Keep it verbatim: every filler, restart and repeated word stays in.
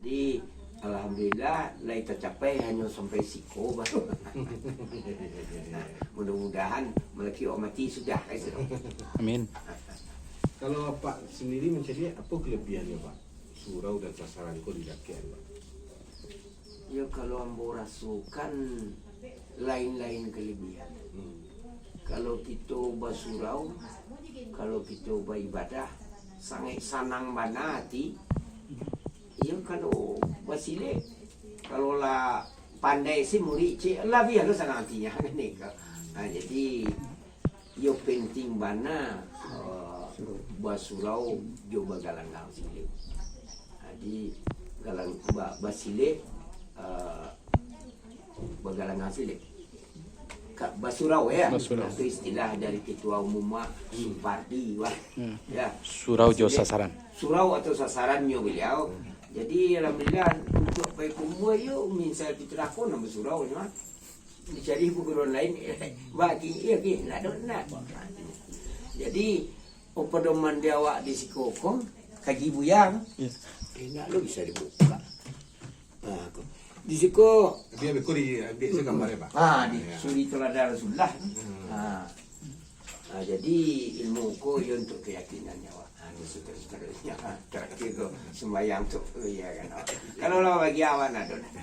Jadi, alhamdulillah, lai tacapai hanyo sampai siko baru. Mudah-mudahan malaki awak mati sudah, kan, sudah. Amin. Kalau Apak sendiri mancaliak, apo kalabihannyo, Pak? Surau dan sasaran ko di Dakiak, Pak. Yo, kalau ambo rasokan, lain-lain kalabihan. Hmm. Kalau kito basurau, kalau kito baibadah, sangaik sanang bana ati. Iyo, kalau basilek, kalau lah pandai si murid, cek, labiah lo sanang atinyo, kan, iko. Ha, jadi, iyo penting bana, eh, basurau jo bagalanggang silek. Jadi, galang-, ba-, basilek, eh, bagalanggang silek. Ka-, basurau, ya. Basurau. Itu istilah dari ketua umum, Wak, Hmm. Supardi, Wak. Hmm. Ya. Surau jo Basilek. Sasaran. Surau atau sasarannyo beliau. Hmm. Jadi, alhamdulillah, untuk pai kumua yo, misal fitrah ko nan basurau, Wak. Dicari paguruan lain, bagi, iyo, ki, nak do, nak. Jadi, pedoman di awak di siko ko, kaji buyang. Ya. Eh, nak lo bisa dibuka. Ha, ko. Di siko. Bia beko diambiak se gambar, ya, Pak? Ha, di Ha, ya. Suri Teladan Rasulullah. Hmm. Ha. Ha, jadi, ilmu ko iyo untuk keyakinan awak. Ha, itu seterusnya. Terakhir ko, sembahyang tu, iyo kan. Kalau lah bagi awak, nak do, nak.